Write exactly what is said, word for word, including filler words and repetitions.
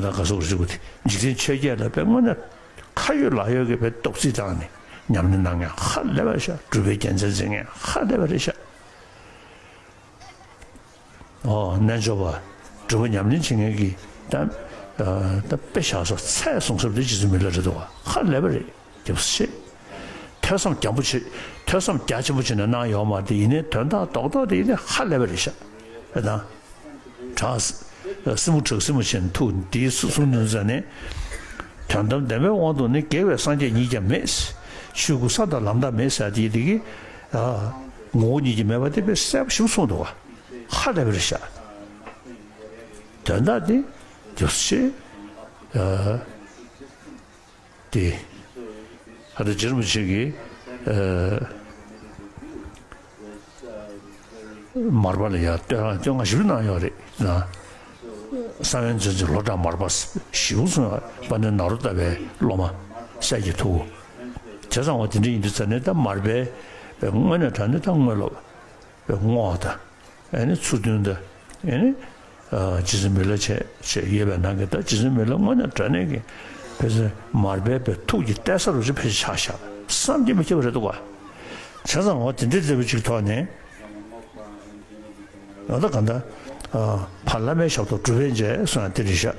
ད་ལྟ་ག་སོགས་རིག་པ་དེ་འཇིག་རྟེན་ཆོས་བརྒྱད་ལ་དཔེ་དངོས་གནས་ཁ་ཡོད་ལག་ཡོད་ཀྱི་དཔེ་རྟོག་རྩིས་བཏང་ནས་ཉམས་ལེན་གནང་མཁན་ཧ་ལས་པ་རེད་ཤག་སྒྲུབ་པའི་རྒྱལ་མཚན་འཛིན་མཁན་ཧ་ལས་པ་རེད་ཤག་ཨོ་རྣལ་འབྱོར་པ་སྒྲུབ་པ་ཉམས་ལེན་བྱེད་མཁན་གྱི་ད་ད་དཔེ་བཞག་ས་ཚད་བཟུང་ས་དེ་རྗེ་བཙུན་མི་ལ་རེད་འདུག་བ། ཧ་ལས་པ་རེད། རྒྱབ་ཤེས། ཐོས་བསམ་རྒྱ་པོ་བྱེད། ཐོས་བསམ་རྒྱ་ཆེན་པོ་བྱས་ནས་གནང་ཡོད་མ་རེད། ཡིན་ནའི་དོན་དག་རྡོག་རྡོག་དེ་ཡིན་ནའི་ཧ་ལས་པ་རེད་ཤག་ཨེ་དང་། དྲག་སྲིན་མོ་དྲག་སྲིན་མོ་ཆེན་ཐུགས་འདིའི་གསུང་དོན་ཟེར་ནས། དོན་དམ་བདེན་པའི་དབང་དུ་ནི་དགེ་བའི་སངས་རྒྱས་ཉིད་ཀྱང་མེད། ཆོས་སྐུ་ས་དང་ལམ་དག་མེད་ཟེར་དེ་དེ་གི་ངོ་བོ་ཉིད་ཀྱིས་མེད་པ་དེ་དཔེ་གསལ་པོ་ཞིག་གསུངས་འདུག་བ། ཧ་ལས་པ་རེད་ཤག་དོན་དག་དེ་རྒྱབ་ཤེས། དེ། ཨ་ད་རྗེ་རིན་པོ་ཆེ་གིས་ཨ་མར་པ་ལ་ཡང་བསྟོད་བསྔགས་བསྟོད་བསྔགས་ཞིབ་གནང་ཡོད་རེད་ན། ས་བོན་ཚོན་ཆེན་ལོ་གྲངས་མར་པ་ཞིབ་གསུངས་ཡོད། དཔལ་ལྡན་ནཱ་རོ་ཏ་པའི་སློབ་མ་སྲས་ཀྱི་ཐུ་བོ། བྱས་ཙང་བ་དེ་འདྲ་ཡིན་དུས་ཙ་ནས་ད་མར་པའི་དངོས་གནས་དྲང་གནས་ད་དངོས་སློབ་དངོས་དང་། ཨེ་ནི་ཚུལ་མཐུན་དང་། ཨེ་ནི་ཨ་རྗེ་བཙུན་མི་ལ་བྱས་བྱས་ཡོད་པའི་ནང་གི་ད་རྗེ་བཙུན་མི་ལ་དངོས་གནས་དྲང་གནས་ཀྱི་ཕལ་ཆེར་མར་པའི་པའི་ཐུགས་ཀྱི་གཏད་ས་རུ་ཆེ་ཕལ་ཆེར་ཆགས་ཤག་བསམ་གྱིས་མི་ཁྱབ་པ་རེད་འདུག་ག་བྱས་ཙང་འོ་དེ་འདྲའི་མཛད་པ་ཅིག་ཐོག་ནས་ཨ་ད་ག་འདྲ་ཨ་ཕ་བླ་མའི་ཞབས་ཏོག་སྒྲུབ་པས་མཇལ་གསུངས་ཡ་དེ་རེད་ཤག